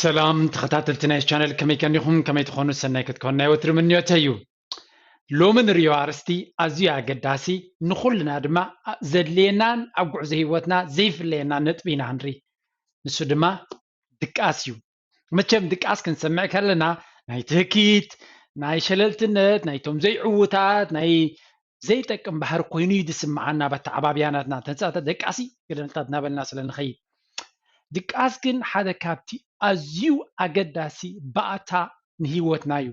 ሰላም ተኸታተልቲ ናይ ቻነል፣ ከመይ ከኒኹም? ከመይ ትኾኑ? ሰናይ ክትኮኑ ናይ ወትሪ ምንዮተይ እዩ። ሎሚ ንሪኦ ኣርእስቲ ኣዝዩ ኣገዳሲ፣ ንኹልና ድማ ዘድልየናን ኣብ ጉዕዞ ህይወትና ዘይፍለየና ነጥቢ ኢና ክንርኢ። ንሱ ድማ ድቃስ እዩ። መቸም ድቃስ ክንሰምዕ ከለና ናይ ትህኪት፣ ናይ ሸለልትነት፣ ናይቶም ዘይዕዉታት፣ ናይ ዘይጠቅም ባህሪ ኮይኑ እዩ ዝስምዓና። በታ ዓባብያ ናትና ተንሳእተ ደቃሲ ገለልታት እናበልና ስለ ንኸይድ፣ ድቃስ ግን ሓደ ካብቲ ኣዝዩ ኣገዳሲ ባእታ ንህይወትና እዩ።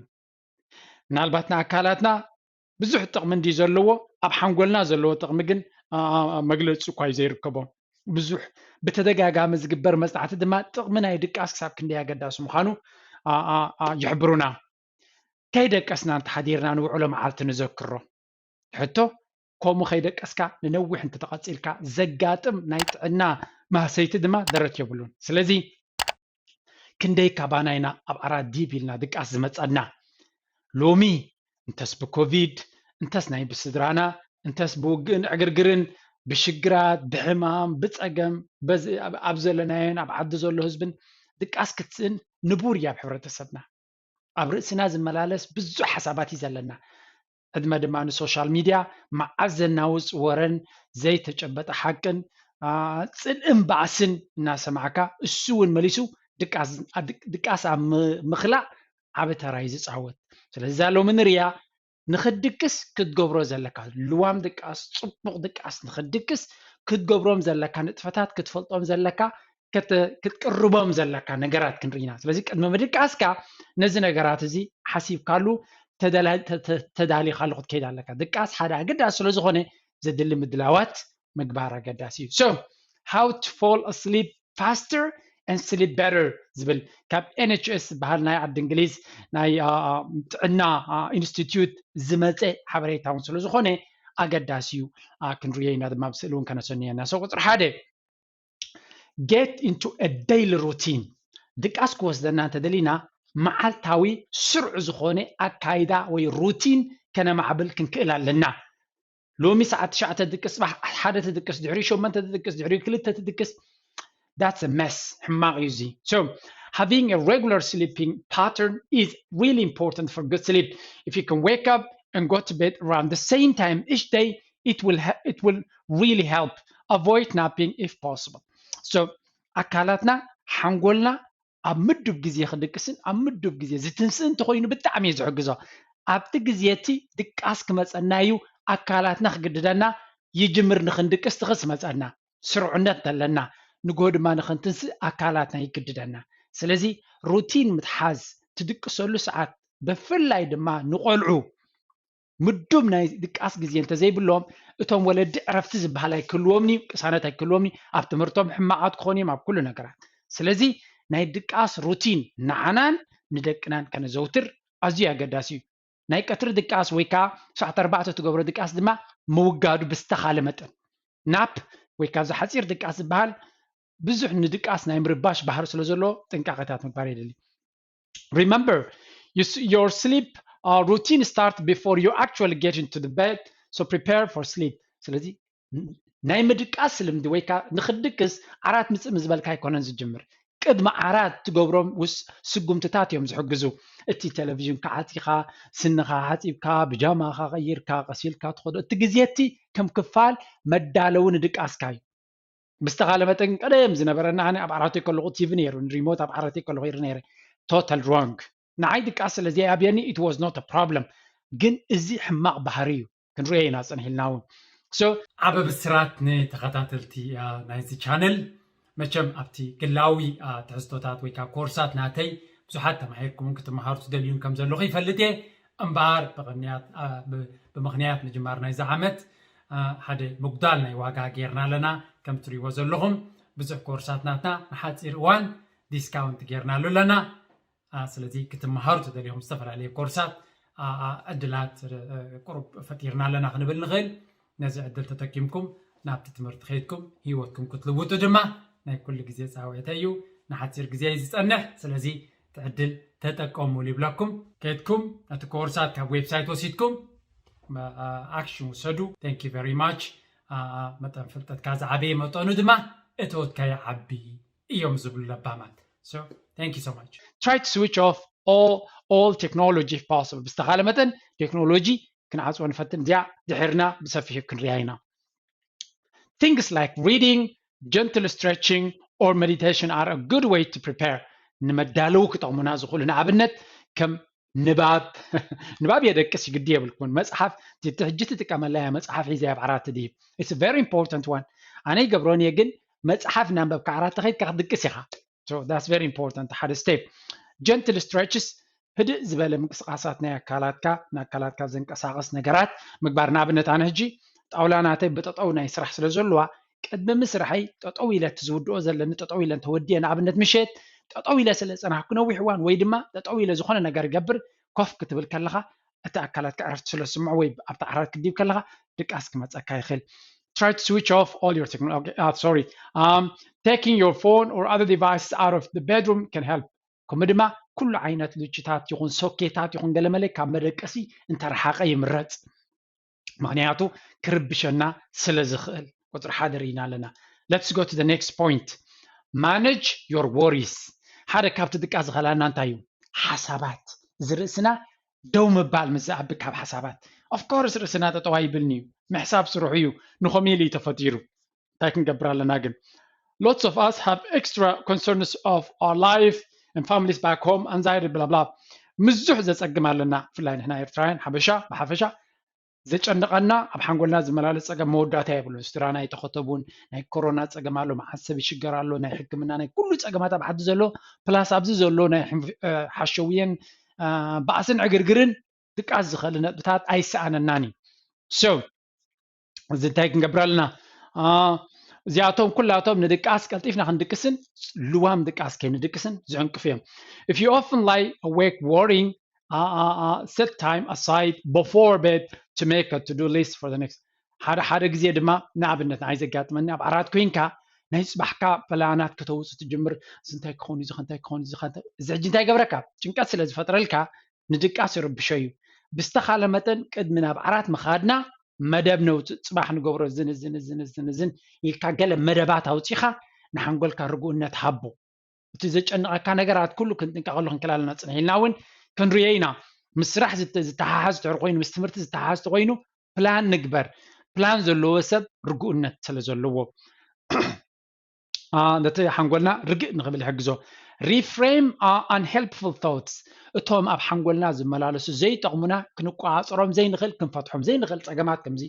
ምናልባት ንኣካላትና ብዙሕ ጥቕሚ እንዲ ዘለዎ፣ ኣብ ሓንጎልና ዘለዎ ጥቕሚ ግን መግለፂ እኳ እዩ ዘይርከቦ። ብዙሕ ብተደጋጋሚ ዝግበር መፅናዕቲ ድማ ጥቕሚ ናይ ድቃስ ክሳብ ክንደይ ኣገዳሲ ምዃኑ ይሕብሩና። ከይደቀስና እንተሓዲርና ንውዕሎ መዓልቲ ንዘክሮ። ሕቶ፣ ከምኡ ከይደቀስካ ንነዊሕ እንተተቐፂልካ ዘጋጥም ናይ ጥዕና ማህሰይቲ ድማ ደረት የብሉን። ስለዚ ክንደይ ካባና ኢና ኣብ ዓራት ዲብ ኢልና ድቃስ ዝመፀና? ሎሚ እንተስ ብኮቪድ፣ እንተስ ናይ ብስድራና፣ እንተስ ብውግእን ዕግርግርን፣ ብሽግራት፣ ብሕማም፣ ብፀገም፣ ኣብ ዘለናዮን ኣብ ዓዲ ዘሎ ህዝብን ድቃስ ክትስእን ንቡር እዩ ኣብ ሕብረተሰብና። ኣብ ርእስና ዝመላለስ ብዙሕ ሓሳባት እዩ ዘለና። ዕድመ ድማ ንሶሻል ሚድያ፣ መዓት ዘናውፅ ወረን ዘይተጨበጠ ሓቅን ጽልእን ባእስን እናሰማዕካ፣ እሱ እውን መሊሱ ድቃስ ኣብ ምኽላእ ዓብ ተራ እዩ ዝፃወት። ስለዚ እዛ ሎሚ ንርያ ንኽድቅስ ክትገብሮ ዘለካ ልዋም ድቃስ፣ ፅቡቕ ድቃስ ንኽድቅስ ክትገብሮም ዘለካ ንጥፈታት ክትፈልጦም ዘለካ ክትቅርቦም ዘለካ ነገራት ክንርኢና። ስለዚ ቅድሚ ምድቃስካ ነዚ ነገራት እዚ ሓሲብካሉ ተዳሊኻሉ ክትከይድ ኣለካ። ድቃስ ሓደ ኣገዳሲ ስለዝኾነ ዘድሊ ምድላዋት ምግባር ኣገዳሲ እዩ። So how to fall asleep faster and sleep better ዝብል ካብ ኤን ኤች ኤስ ዝበሃል ናይ ዓዲ እንግሊዝ ናይ ጥዕና ኢንስቲትዩት ዝመፀ ሓበሬታ እውን ስለዝኾነ ኣገዳሲ እዩ። ክንርዮ ኢና ድማ ብስእሊ እውን ከነሰንየና። So ቁፅሪ ሓደ፣ get into a daily routine። ድቃስ ክወስደና እንተደሊና መዓልታዊ ስሩዕ ዝኾነ ኣካይዳ ወይ ሩቲን ከነማዕብል ክንክእል ኣለና። ሎሚ ሰዓት ትሽዓተ ትድቅስ፣ ፅባሕ ሓደ ትድቅስ፣ ድሕሪ ሸሞንተ ትድቅስ፣ ድሕሪ ክልተ ትድቅስ፣ that's a mess። ሕማቕ እዩ እዚ። So having a regular sleeping pattern is really important for good sleep. If you can wake up and go to bed around the same time each day, it will it will really help avoid napping if possible. So ኣካላትና፣ ሓንጎልና ኣብ ምዱብ ግዜ ክድቅስን ኣብ ምዱብ ግዜ ዝትንስእ እንተኮይኑ ብጣዕሚ እዩ ዝሕግዞ። ኣብቲ ግዜ እቲ ድቃስ ክመፀና እዩ፣ ኣካላትና ክግድደና ይጅምር፣ ንክንድቅስ ትኽስ መፀና። ስርዑነት እንተለና ንጎ ድማ ንክንትንስእ ኣካላትና ይግድደና። ስለዚ ሩቲን ምትሓዝ፣ ትድቅሰሉ ሰዓት፣ ብፍላይ ድማ ንቆልዑ ምዱብ ናይ ድቃስ ግዜ እንተዘይብሎም፣ እቶም ወለዲ ዕረፍቲ ዝበሃል ኣይክህልዎም እዩ፣ ቅሳነት ኣይክህልዎም እዩ፣ ኣብ ትምህርቶም ሕማቓት ክኾኑ እዮም፣ ኣብ ኩሉ ነገራት። ስለዚ ናይ ድቃስ ሩቲን ንዓናን ንደቅናን ከነዘውትር ኣዝዩ ኣገዳሲ እዩ። ናይ ቀትሪ ድቃስ ወይ ከዓ ሰዓት ኣርባዕተ ትገብሮ ድቃስ ድማ ምውጋዱ ብዝተኻለ መጠን፣ ናፕ ወይ ካብዚ ሓፂር ድቃስ ዝበሃል ብዙሕ ንድቃስ ናይ ምርባሽ ባህሪ ስለ ዘለዎ ጥንቃቄታት ምግባር የድሊ። Remember, you, your sleep uh, routine start before you actually get into the bed, so prepare for sleep. ስለዚ ናይ ምድቃስ ልምዲ ወይ ከዓ ንክድቅስ ዓራት ምፅእ ምዝበልካ ኣይኮነን ዝጅምር። ቅድሚ ዓራት ትገብሮም ውስ ስጉምትታት እዮም ዝሕግዙ። እቲ ቴሌቪዥን ከዓፂኻ፣ ስንኻ ሓፂብካ፣ ብጃማኻ ቀይርካ፣ ቀሲልካ ትኸዶ። እቲ ግዜ እቲ ከም ክፋል መዳለዊ ንድቃስካ እዩ። ብዝተኻለ መጠን ቀደም ዝነበረና፣ ኣነ ኣብ ዓራተይ ከለኹ ቲቪ ነይሩ፣ ሪሞት ኣብ ዓራተይ ከለኹ ይርኢ ነይረ። ቶታል ሮንግ። ንዓይ ድቃስ ስለ ዘይኣብየኒ it was not a problem። ግን እዚ ሕማቕ ባህሪ እዩ። ክንሪኦ ኢና ጽንሕ ኢልና እውን። So ዓቢ ብስራት ንተኸታተልቲ ናይዚ ቻነል። መቸም ኣብቲ ግላዊ ትሕዝቶታት ወይ ከዓ ኮርሳት ናተይ ብዙሓት ተማሂርኩምን ክትመሃሩ ትደልዩን ከም ዘለኹ ይፈልጥ እየ። እምበኣር ብምኽንያት ምጅማር ናይዚ ዓመት ሓደ ምጉዳል ናይ ዋጋ ጌርና ኣለና። ከም ትሪእዎ ዘለኹም ብዙሕ ኮርሳት ናትና ንሓፂር እዋን ዲስካውንት ጌርናሉ ኣለና። ስለዚ ክትመሃሩ ትደልዮም ዝተፈላለዩ ኮርሳት ዕድላት ቁሩብ ፈጢርና ኣለና ክንብል ንኽእል። ነዚ ዕድል ተጠቂምኩም ናብቲ ትምህርቲ ከይድኩም ህይወትኩም ክትልውጡ ድማ ናይ ኩሉ ግዜ ፃውዒተ እዩ። ንሓፂር ግዜ እዩ ዝፀንሕ። ስለዚ እቲ ዕድል ተጠቀሙሉ ይብለኩም። ከይድኩም ነቲ ኮርሳት ካብ ዌብሳይት ወሲድኩም ኣክሽን ውሰዱ። Thank you very much። መጠን ፍልጠትካ ዝዓበየ መጠኑ ድማ እተወትካ ይዓቢ እዮም ዝብሉ ለባማት። So thank you so much. Try to switch off all all technology if possible. ብዝተኻለ መጠን ቴክኖሎጂ ክንዓፅዎ ንፈትን። እዚኣ ድሕርና ብሰፊሑ ክንሪኣ ኢና። Things like reading, gentle stretching, or meditation are a good way to prepare. ንመዳለዊ ክጠቕሙና ዝኽእሉ፣ ንኣብነት ከም ንባብ ንባብ የደቅስ ግዲ የብልኩን። መፅሓፍ እቲ ሕጂ ትጥቀመላ እያ፣ መፅሓፍ ሒዘ ኣብ ዓራት ድሂብ። It's very important one። ኣነ ይገብሮን እየ፣ ግን መፅሓፍ እናንበብካ ዓራት ተኸይድካ ክትድቅስ ኢኻ። So that's very important። ሓደ step። Gentle stretches፣ ህድእ ዝበለ ምንቅስቃሳት ናይ ኣካላትካ፣ ንኣካላትካ ዘንቀሳቐስ ነገራት ምግባር። ንኣብነት ኣነ ሕጂ ጣውላ ናተይ ብጠጠው ናይ ስራሕ ስለ ዘለዋ፣ ቅድሚ ምስርሐይ ጠጠው ኢለ እቲ ዝውድኦ ዘለኒ ጠጠው ኢለ እንተወዲየ፣ ንኣብነት ምሸት ጠጠው ኢለ ስለ ዝፀናሕኩ ነዊሕ እዋን፣ ወይ ድማ ጠጠው ኢለ ዝኾነ ነገር ይገብር፣ ኮፍ ክትብል ከለኻ እቲ ኣካላትካ ዕረፍቲ ስለ ዝስምዖ ወይ ኣብቲ ዓራት ክትድሂብ ከለኻ ድቃስ ክመፀካ ይኽእል። Try to switch off all your technology. Uh, sorry. Um, taking your phone or other devices out of the bedroom can help. ከምኡ ድማ ኩሉ ዓይነት ልችታት ይኹን ሶኬታት ይኹን ገለመለ ካብ መደቀሲ እንተረሓቐ ይምረፅ። ምኽንያቱ ክርብሸና ስለ ዝኽእል። ቁፅሪ ሓደ ርኢና ኣለና። Let's go to the next point. Manage your worries. ሓደ ካብቲ ድቃስ ዝኸላና እንታይ እዩ? ሓሳባት። እዚ ርእስና ደው ምባል ምስ ዝኣቢ ካብ ሓሳባት። Of course ርእስና ጠጠው ኣይብልን እዩ። ምሕሳብ ስርሑ እዩ። ንኸምኡ ኢሉ እዩ ተፈጢሩ። እንታይ ክንገብር ኣለና ግን? Lots of us have extra concerns of our life and families back home, anxiety, blah blah. ብዙሕ ዘፀግም ኣለና፣ ብፍላይ ንሕና ኤርትራውያን፣ ሓበሻ ብሓፈሻ። ዘጨንቐና፣ ኣብ ሓንጎልና ዝመላለስ ፀገም መወዳእታ የብሉን። ስድራና ኣይተኸተቡን፣ ናይ ኮሮና ፀገም ኣሎ፣ መዓስ ሰብ ይሽገር ኣሎ፣ ናይ ሕክምና፣ ናይ ኩሉ ፀገማት ኣብ ዓዲ ዘሎ፣ ፕላስ ኣብዚ ዘሎ ናይ ሕም- እ፣ ሓሸውየን እ፣ ባእስን ዕግርግርን ድቃስ ዝኸሊ ነጥብታት ኣይሰኣነናን እዩ። So እዚ እንታይ ክንገብር ኣለና? አ፣ እዚኣቶም ኩላቶም ንድቃስ ቀልጢፍና ክንድቅስን ልዋም ድቃስ ከይንድቅስን ዝዕንቅፉ እዮም። If you often lie awake worrying, uh, uh, uh, set time aside before bed to make a to-do list for the next. ሓደ ሓደ ግዜ ድማ ንኣብነት ንዓይ ዘጋጥመኒ፣ ኣብ ዓራት ኮይንካ ናይ ፅባሕካ ፕላናት ከተውፅእ ትጅምር። እዚ እንታይ ክኸውን፣ እዚ እንታይ ክኸውን፣ እዚ ከ እንታይ፣ እዚ ሕጂ እንታይ ገብረካ? ጭንቀት ስለ ዝፈጥረልካ ንድቃስ ይርብሾ እዩ። ብዝተኻለ መጠን ቅድሚ ናብ ዓራት ምኻድና መደብ ነውፅእ። ፅባሕ ንገብሮ ዝን ዝን ዝን ዝን ዝን ኢልካ ገለ መደባት ኣውፂኻ ንሓንጎልካ ርጉእነት ሃቦ። እቲ ዘጨንቐካ ነገራት ኩሉ ክንጥንቀቐሉ ክንክላለና ፅንሕ ኢልና እውን ክንርዮ ኢና። ምስ ስራሕ ዝተ- ዝተሓሓዝ ትሕር ኮይኑ፣ ምስ ትምህርቲ ዝተሓሓዝ ተኮይኑ ፕላን ንግበር። ፕላን ዘለዎ ሰብ ርጉእነት ስለ ዘለዎ፣ አ፣ ነቲ ሓንጎልና ርግእ ንኽብል ይሕግዞ። Reframe uh, unhelpful thoughts። እቶም ኣብ ሓንጎልና ዝመላለሱ ዘይጠቕሙና፣ ክንቆፃፀሮም ዘይንኽእል፣ ክንፈትሖም ዘይንኽእል ፀገማት፣ ከምዚ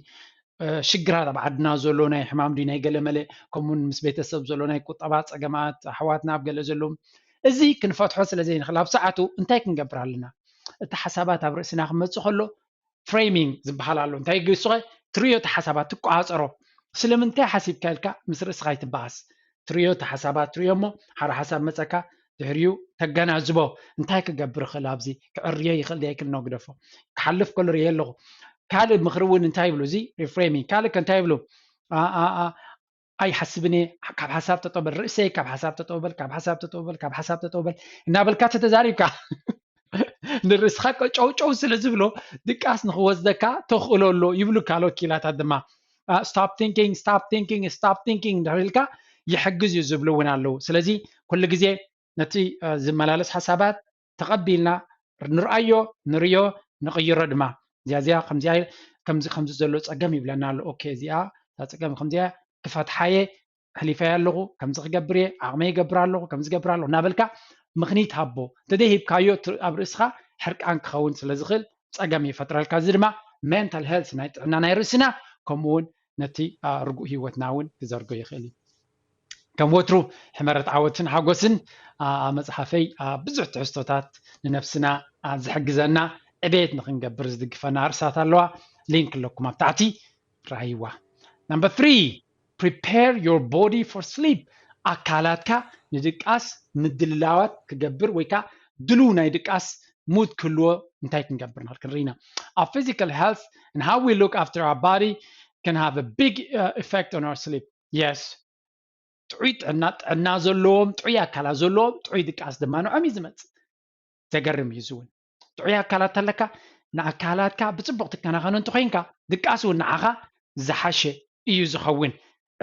እ፣ ሽግራት ኣብ ዓድና ዘሎ ናይ ሕማም ድዩ ናይ ገለመለ፣ ከምኡውን ምስ ቤተሰብ ዘሎ ናይ ቁጠባ ፀገማት፣ ኣሕዋትና ኣብ ገለ ዘለዉ፣ እዚ ክንፈትሖ ስለ ዘይንኽእል ኣብ ሰዓቱ እንታይ ክንገብር ኣለና? እቲ ሓሳባት ኣብ ርእስና ክመፅእ ከሎ ፍሬሚንግ ዝበሃል ኣሎ። እንታይ ገይሱ ኸ? ትርእዮ እቲ ሓሳባት፣ ትቆፃፀሮ። ስለምንታይ ሓሲብካ ኢልካ ምስ ርእስኻ ኣይትበኣስ። ትርእዮ እቲ ሓሳባት፣ ትርእዮ እሞ ሓደ ሓሳብ መፀካ፣ ድሕሪኡ ተገናዝቦ። እንታይ ክገብር ይኽእል? ኣብዚ ክዕርዮ ይኽእል ድየ? ኣይክእል፣ ኖ፣ ግደፎ። ክሓልፍ ከሎ ርእየ ኣለኹ። ካልእ ምኽሪ እውን እንታይ ይብሉ? እዚ ሪፍሬሚንግ ካልእ ከ እንታይ ይብሉ? ኣ- ኣ- ኣ- ኣይሓስብን እየ፣ ካብ ሓሳብ ተጠውበል፣ ርእሰይ ካብ ሓሳብ ተጠውበል፣ ካብ ሓሳብ ተጠውበል፣ ካብ ሓሳብ ተጠውበል እናበልካ ተተዛሪብካ ንርእስኻ ቀጨውጨው ስለ ዝብሎ ድቃስ ንኽወስደካ ተኽእሎ ኣሎ ይብሉካ ኣሎ ወኪላታት ድማ። Stop thinking, stop thinking, stop thinking እንድሕር ኢልካ ይሕግዝ እዩ ዝብሉ እውን ኣለዉ። ስለዚ ኩሉ ግዜ ነቲ ዝመላለስ ሓሳባት ተቐቢልና ንርኣዮ፣ ንርዮ፣ ንቕይሮ ድማ። እዚኣ እዚኣ ከምዚኣ ከምዚ ከምዚ ዘሎ ጸገም ይብለና ኣሎ። ኦኬ፣ እዚኣ እታ ጸገም ከምዚኣ ክፈትሓየ፣ ኣሕሊፈያ ኣለኹ፣ ከምዚ ክገብር እየ፣ ዓቕመይ ይገብር ኣለኹ፣ ከምዚ ይገብር ኣለኹ እናበልካ ምኽኒት ሃቦ። እንተዘይሂብካዮ እቲ ኣብ ርእስኻ ሕርቃን ክኸውን ስለ ዝኽእል ጸገም ይፈጥረልካ። እዚ ድማ ሜንታል ሄልት ናይ ጥዕና ናይ ርእስና ከምኡ እውን ነቲ ርጉእ ህይወትና እውን ክዘርጎ ይኽእል እዩ። ከም ወትሩ ሕመረት ዓወትን ሓጎስን ኣብ መፅሓፈይ ብዙሕ ትሕዝቶታት ንነብስና ዝሕግዘና ዕቤት ንክንገብር ዝድግፈና ርእሳት ኣለዋ። ሊንክ ኣለኩም ኣብ ታሕቲ፣ ረኣይዋ። Number three, prepare your body for sleep። ኣካላትካ ንድቃስ ምድልላዋት ክገብር ወይ ከዓ ድልው ናይ ድቃስ ሙድ ክህልዎ እንታይ ክንገብር ንኽእል ክንርኢ ኢና። Our physical health and how we look after our body can have a big uh, effect on our sleep. Yes. ጥዑይ ጥዕና፣ ጥዕና ዘለዎም፣ ጥዑይ ኣካላት ዘለዎም ጥዑይ ድቃስ ድማ ንዖም እዩ ዝመፅእ። ዘገርም እዩ። እዚ እውን ጥዑይ ኣካላት ኣለካ፣ ንኣካላትካ ብፅቡቅ ትከናኸኖ እንተኮይንካ ድቃስ እውን ንዓኻ ዝሓሸ እዩ ዝኸውን።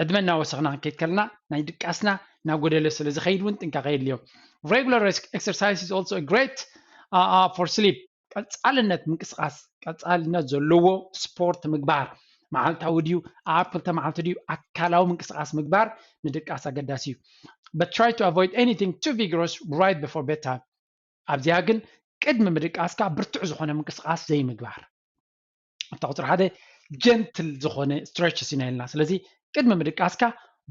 ዕድመ እናወሰኽና ክንከይድ ከለና ናይ ድቃስና እናጎደለ ስለ ዝኸይድ እውን ጥንቃቐ የድልዮ። Regular exercise is also great for sleep። ቀፃልነት ምንቅስቃስ፣ ቀፃልነት ዘለዎ ስፖርት ምግባር፣ መዓልታዊ ድዩ ኣብ ክልተ መዓልቲ ድዩ ኣካላዊ ምንቅስቃስ ምግባር ንድቃስ ኣገዳሲ እዩ። But try to avoid anything too vigorous right before bedtime። ኣብዚኣ ግን ቅድሚ ምድቃስካ ብርቱዕ ዝኾነ ምንቅስቃስ ዘይምግባር። ኣብታ ቁፅሪ ሓደ ጀንትል ዝኾነ ስትረችስ ኢና ኢልና። ስለዚ ቅድሚ ምድቃስካ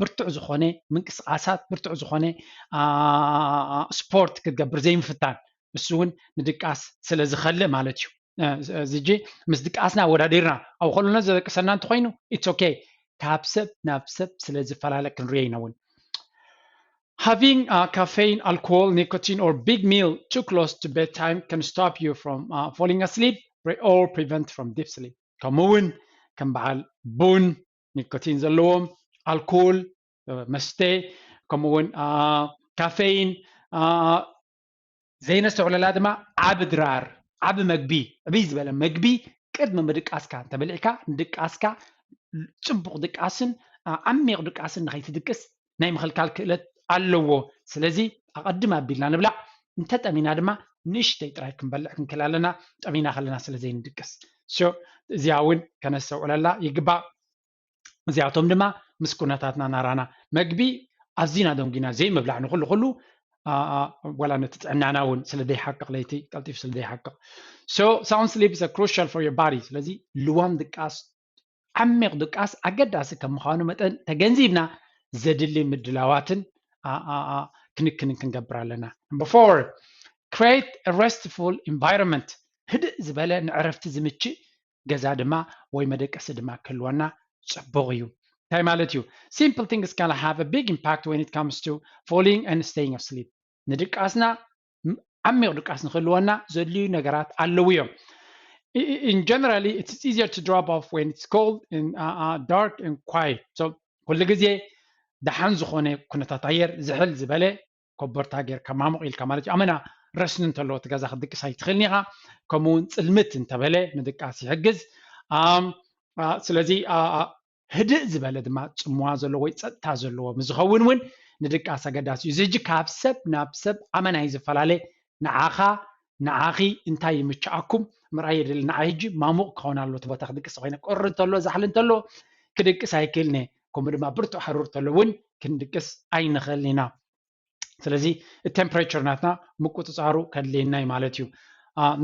ብርቱዕ ዝኾነ ምንቅስቃሳት፣ ብርቱዕ ዝኾነ ስፖርት ክትገብር ዘይምፍታን፣ እሱ እውን ንድቃስ ስለ ዝኸልእ ማለት እዩ። እዚ ምስ ድቃስና ኣወዳዲርና ኣብ ከሎና ዘደቅሰና እንተኮይኑ it's okay። ካብ ሰብ ናብ ሰብ ስለ ዝፈላለ ክንሪኦ ኢና እውን። Having caffeine, alcohol, nicotine or big meal too close to bedtime can stop you from falling asleep or prevent from deep sleep። ከምኡ እውን ከም በዓል ቡን፣ ኒኮቲን ዘለዎም፣ ኣልኮል፣ መስተ፣ ከምኡ እውን ካፌይን፣ ዘይነስተውዕለላ ድማ ዓቢ ድራር፣ ዓቢ መግቢ፣ ዕብይ ዝበለ መግቢ ቅድሚ ምድቃስካ እንተበሊዕካ ንድቃስካ፣ ጽቡቕ ድቃስን ዓሚቕ ድቃስን ንኸይትድቅስ ናይ ምኽልካል ክእለት ኣለዎ። ስለዚ ኣቐድም ኣቢልና ንብላዕ፣ እንተጠሚና ድማ ንእሽተይ ጥራይ ክንበልዕ ክንክእል ኣለና፣ ጠሚና ከለና ስለ ዘይንድቅስ። እዚኣ እውን ከነስተውዕለላ ይግባእ። እዚኣቶም ድማ ምስ ኩነታትና ናራና። መግቢ ኣዚና ደንጊና ዘይምብላዕ ንኩሉ ኩሉ ዋላ ነቲ ጥዕናና እውን ስለ ዘይሓቅቕ፣ ለይቲ ቀልጢፉ ስለ ዘይሓቅቕ። So sound sleep is crucial for your body። ስለዚ ልዋም ድቃስ፣ ዓሚቕ ድቃስ ኣገዳሲ ከም ምዃኑ መጠን ተገንዚብና ዘድሊ ምድላዋትን ክንክንን ክንገብር ኣለና። Number four, create a restful environment። ህድእ ዝበለ ንዕረፍቲ ዝምችእ ገዛ ድማ ወይ መደቀሲ ድማ ክህልወና ጽቡቕ እዩ። እንታይ ማለት እዩ? Simple things can have a big impact when it comes to falling and staying asleep። ንድቃስና ዓሚቕ ድቃስ ንክህልወና ዘድልዩ ነገራት ኣለዉ እዮም። In generally it's easier to drop off when it's cold and dark and quiet. So ኩሉ ግዜ ደሓን ዝኾነ ኩነታት ኣየር ዝሕል ዝበለ ኮቦርታ ጌርካ ማሙቕ ኢልካ ማለት እዩ። ኣመና ረስኒ እንተለዎ እቲ ገዛ ክትድቅስ ኣይትኽእልን ኢኻ። ከምኡ እውን ጽልምት እንተበለ ንድቃስ ይሕግዝ። ስለዚ ህድእ ዝበለ ድማ ጽምዋ ዘለዎ ወይ ጸጥታ ዘለዎ ምስ ዝኸውን እውን ንድቃስ ኣገዳሲ እዩ። እዚ ሕጂ ካብ ሰብ ናብ ሰብ ኣመና እዩ ዝፈላለ። ንዓኻ ንዓኺ እንታይ ይምችኣኩም ምርኣይ የድሊ። ንዓይ ሕጂ ማሙቕ ክኸውን ኣሎ እቲ ቦታ ክድቅስ ኮይነ፣ ቁሪ እንተሎ ዛሕሊ እንተሎ ክድቅስ ኣይክእልን እየ። ከምኡ ድማ ብርቱዕ ሃሩር እንተሎ እውን ክንድቅስ ኣይንኽእልን ኢና። ስለዚ እቲ ቴምፕሬቸር ናትና ምቁፅፃሩ ከድልየና እዩ ማለት እዩ።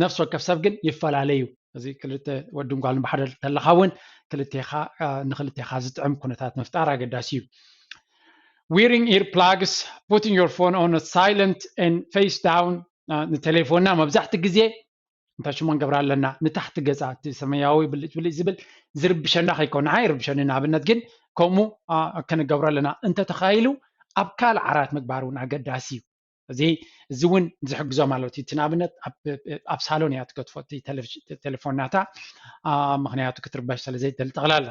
ነፍሲ ወከፍ ሰብ ግን ይፈላለ እዩ። እዚ ክልተ ወድን ጓልን ብሓደ እንተለኻ እውን ክልቴኻ ንክልቴኻ ዝጥዕም ኩነታት ምፍጣር ኣገዳሲ እዩ። Wearing earplugs, putting your phone on a silent and face down. ንቴሌፎንና መብዛሕቲ ግዜ እንታይ ሽሞ ንገብር ኣለና፣ ንታሕቲ ገፃ እቲ ሰማያዊ ብልጭ ብልጭ ዝብል ዝርብሸና ከይኮን፣ ንዓይ ይርብሸኒ ንኣብነት፣ ግን ከምኡ ከነገብሮ ኣለና። እንተተኻኢሉ ኣብ ካልእ ዓራት ምግባር እውን ኣገዳሲ እዩ። እዚ እዚ እውን ዝሕግዞ ማለት እዩ። እቲ ንኣብነት ኣብ ሳሎን እያ ትገድፎ ቴሌፎን ናታ፣ ምክንያቱ ክትርበሽ ስለ ዘይደሊ ጠቕላላ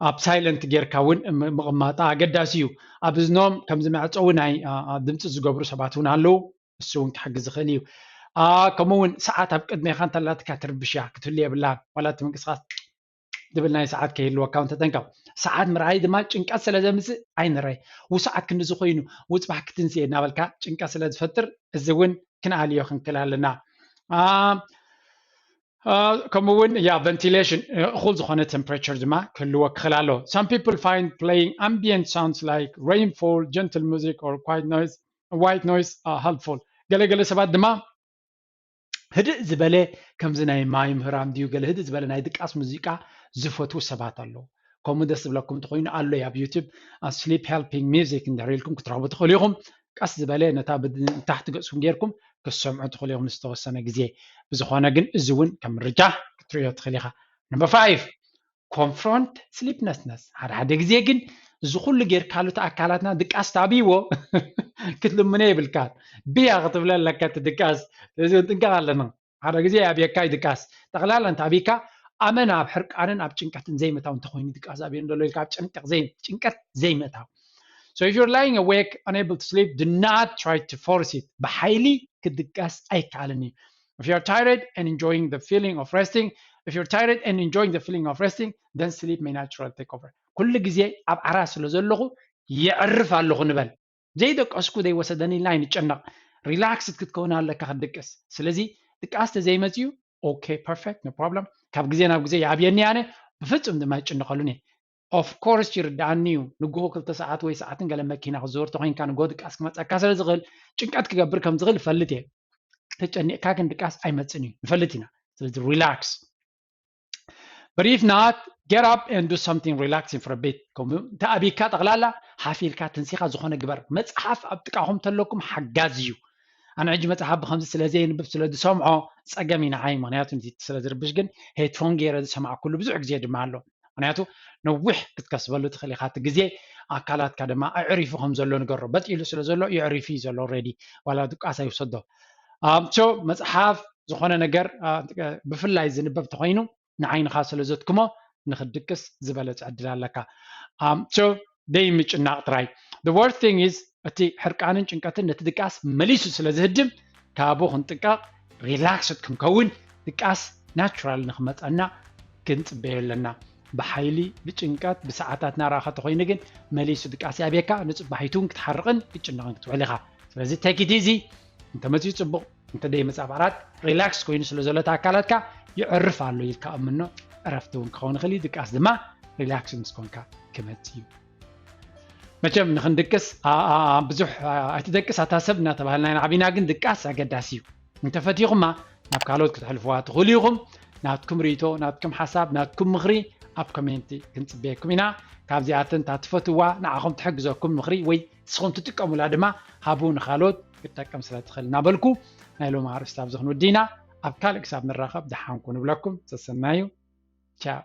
ኣብ ሳይለንት ጌርካ እውን ምቕማጣ ኣገዳሲ እዩ። ኣብ እዝኖም ከምዚ መዕፀዊ ናይ ድምፂ ዝገብሩ ሰባት እውን ኣለዉ። እሱ እውን ክሕግዝ ዝኽእል እዩ። ከምኡ እውን ሰዓት ኣብ ቅድሜኻ እንተላትካ ትርብሽ እያ ክትህሉ የብላን። ዋላ እቲ ምንቅስቃስ ዝብል ናይ ሰዓት ከይህልወካ እውን ተጠንቀቕ። ሰዓት ምርኣይ ድማ ጭንቀት ስለ ዘምፅእ ኣይንረይ። ውሰዓት ክንድዚ ኮይኑ ውፅባሕ ክትንስየ እናበልካ ጭንቀት ስለ ዝፈጥር እዚ እውን ክንኣልዮ ክንክእል ኣለና። ከምኡ እውን ያ ቨንቲሌሽን እኹል ዝኾነ ቴምፕሬቸር ድማ ክህልዎ ክኽእል ኣለዎ። Some people find playing ambient sounds like rainfall, gentle music or quiet noise, white noise helpful። ገለገለ ሰባት ድማ ህድእ ዝበለ ከምዚ ናይ ማይ ምህራም ድዩ ገለ ህድእ ዝበለ ናይ ድቃስ ሙዚቃ ዝፈትዉ ሰባት ኣለዉ። ከምኡ ደስ ዝብለኩም እንተኮይኑ ኣሎ ኣብ ዩቱብ sleep helping music እንድሕር ኢልኩም ክትረኽቡ ትኽእሉ ኢኹም። ቀስ ዝበለ ነታ ብታሕቲ ገፅኩም ጌርኩም ክትሰምዑ ትኽእሉ ኢኹም ዝተወሰነ ግዜ። ብዝኾነ ግን እዚ እውን ከም ምርጫ ክትርእዮ ትኽእል ኢኻ። Number five, confront sleeplessness። ሓደ ሓደ ግዜ ግን እዚ ኩሉ ጌርካሉ እቲ ኣካላትና ድቃስ ተኣብይዎ ክትልምኖ የብልካን። ብያ ክትብለ ኣለካ እቲ ድቃስ። ስለዚ ጥንቀቕ ኣለና። ሓደ ግዜ ኣብየካ ይድቃስ። ጠቕላላ እንተ ኣብይካ ኣመና ኣብ ሕርቃንን ኣብ ጭንቀትን ዘይምእታው እንተኮይኑ ድቃስ ኣብዮ እንደሎ ኢልካ ኣብ ጭንቀት ዘይምእታው። So if you're lying awake, unable to sleep, do not try to force it. ብሓይሊ ክድቀስ ኣይከኣልን እዩ። If you're tired and enjoying the feeling of resting, if you're tired and enjoying the feeling of resting, then sleep may naturally take over. ኩሉ ግዜ ኣብ ዓራት ስለ ዘለኹ የዕርፍ ኣለኹ ንበል። ዘይደቀስኩ ዘይወሰደኒ ኢልና ኣይንጨነቕ። ሪላክስድ ክትከውን ኣለካ ክትድቅስ። ስለዚ ድቃስ ተዘይመፅዩ okay perfect no problem። ካብ ግዜ ናብ ግዜ ይኣብየኒ ኣነ ብፍፁም ድማ ይጭነቐሉን እየ። Of course ይርዳኣኒ እዩ። ንግሆ ክልተ ሰዓት ወይ ሰዓትን ገለ መኪና ክዝውር ተኮይንካ ንግሆ ድቃስ ክመፀካ ስለ ዝኽእል ጭንቀት ክገብር ከም ዝኽእል እፈልጥ እየ። ተጨኒቕካ ግን ድቃስ ኣይመፅን እዩ ንፈልጥ ኢና። ስለዚ relax። But if not, get up and do something relaxing for a bit። ከምኡ እንተ ኣቢካ ጠቕላላ ሓፊልካ ትንሲኻ ዝኾነ ግበር። መፅሓፍ ኣብ ጥቃኹም ተለኩም ሓጋዚ እዩ። ኣነ ሕጂ መፅሓፍ ብከምዚ ስለ ዘየንብብ ስለ ዝሰምዖ ፀገም እዩ ንዓይ፣ ምክንያቱ ስለ ዝርብሽ። ግን ሄድፎን ገይረ ዝሰማዕኩሉ ብዙሕ ግዜ ድማ ኣሎ። ምክንያቱ ነዊሕ ክትከስበሉ ትኽእል ኢኻ። እቲ ግዜ ኣካላትካ ድማ ኣዕሪፉ ከም ዘሎ ንገሮ። በጥ ኢሉ ስለ ዘሎ የዕሪፉ እዩ ዘሎ already፣ ዋላ ድቃስ ኣይውሰዶ። ሶ መፅሓፍ ዝኾነ ነገር ብፍላይ ዝንበብ ተኮይኑ ንዓይንኻ ስለ ዘትክሞ ንክትድቅስ ዝበለፀ ዕድል ኣለካ። ሶ ደይምጭናቕ ጥራይ። The worst thing is እቲ ሕርቃንን ጭንቀትን ነቲ ድቃስ መሊሱ ስለ ዝህድም ካብኡ ክንጥንቀቕ፣ ሪላክስድ ክንከውን፣ ድቃስ ናቹራል ንክመፀና ክንፅበዮ ኣለና። ብሓይሊ ብጭንቀት ብሰዓታት ናራኸ ተኮይኑ ግን መሊሱ ድቃስ ያብየካ። ንፅባሒቱ እውን ክትሓርቕን ክትጭነቕን ክትውዕል ኢኻ። ስለዚ take it easy። እንተመፅዩ ፅቡቕ፣ እንተ ደይመፃ ብዓራት ሪላክስ ኮይኑ ስለ ዘሎ ኣካላትካ ይዕርፍ ኣሎ ኢልካ እምኖ። ዕረፍቲ እውን ክኸውን ይኽእል እዩ። ድቃስ ድማ ሪላክስ ምስ ኮንካ ክመፅእ እዩ። መቸም ንክንድቅስ ብዙሕ ኣይትደቅስ ኣታ ሰብ እናተባህልና ኢና ዓቢና፣ ግን ድቃስ ኣገዳሲ እዩ። እንተፈቲኹማ ናብ ካልኦት ክትሕልፍዋ ትኽእሉ ኢኹም። ናትኩም ርእይቶ፣ ናትኩም ሓሳብ፣ ናትኩም ምኽሪ ኣብ ኮሜንቲ ክንፅበየኩም ኢና። ካብዚኣተን እታ ትፈትዋ ንዓኹም ትሕግዘኩም ምኽሪ ወይ ንስኹም ትጥቀሙላ ድማ ሃቡ፣ ንኻልኦት ክትጠቅም ስለ ትኽእል እናበልኩ ናይ ሎሚ ኣርእስቲ ኣብዚ ክንውዲ ኢና። ኣብ ካልእ ክሳብ ንራኸብ ደሓንኩ ንብለኩም። ሰሰናዩ። ቻው።